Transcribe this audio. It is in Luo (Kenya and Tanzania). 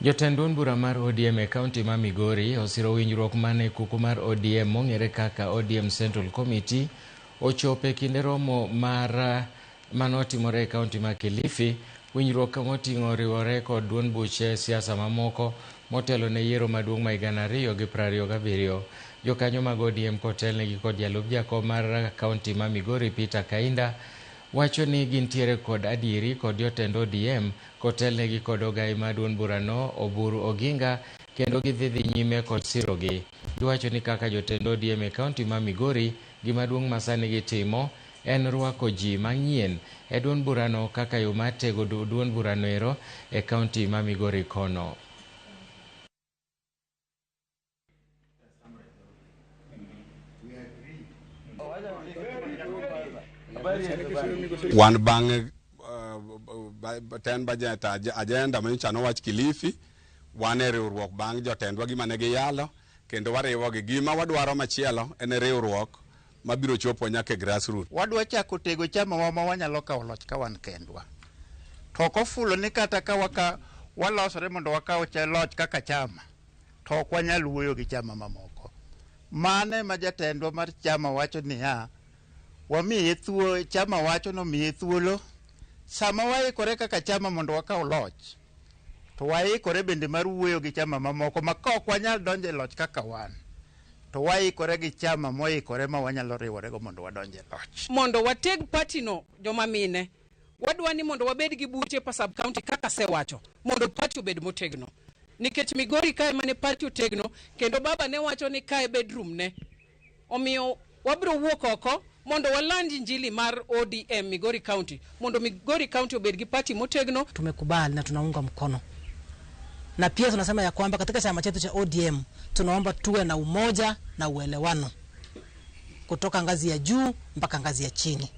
Jotend duond bura mar ODM e kaunti ma Migori osiro winjruok mane kuku mar ODM mong'ere kaka ODM Central Committee ochopo e kinde romo mar manotimore e kaunti ma Kilifi. Winjruok moting'o riwore kod duond buche siasa mamoko motelo ne yiero maduong' ma higa 2027. Jokanyo mag ODM kotelnegi kod jalup jakom mar kaunti ma Migori Peter Kainda wacho ni gintiere kod adieri kod jotend ODM kotelnegi kod ogai mar duond burano Oburu Oginga kendo gidhi dhi nyime kod sirogi. Giwacho ni kaka jotend ODM e kaunti ma Migori gima duong' ma sani gitimo en rwako ji manyien e duond burano kaka yo mar tego duond burano ero e kaunti ma Migori kono. Wan bang' ten budget agenda manyocha nowach Kilifi, wan e riwruok bang' jotendwa gima ne giyalo kendo wariwogi. Gima wadwaro machielo en riwruok mabiro chopo nyaka e grassroots. Wadwa chako tego chama wa ma wanyalo kawo loch ka wan kendwa. To ok ofulo ni kata ka walosore mondo wakaw loch kaka chama, to ok wanyal wuoyo gi chama mamoko. Mane ma jatendwa mar chama wacho niya, wamiye thuolo, chama wacho nomiye thuolo, sama waikore kaka chama mondo wakaw loch, to waikore bende mar wuoyo gi chama mamoko ma ka ok wanyal donjo e loch kaka wan, to waikore gi chama moikore ma wanyalo riworego mondo wadonj e loch. Mondo wateg party no joma mine, wadwa ni mondo wabed gi buche pa sub county kaka asewacho, mondo party obed motegno. Nikech Migori kae mane party otegno, kendo baba ne wacho ni kae bedroom ne. Omiyo wabiro wuok oko mondo waland injili mar ODM Migori County, mondo Migori County obed gi party motegno. Tumekubali na tunaunga mkono, na pia tunasema ya kwamba katika chama chetu cha ODM tunaomba tuwe na umoja na uelewano kutoka ngazi ya juu mpaka ngazi ya chini.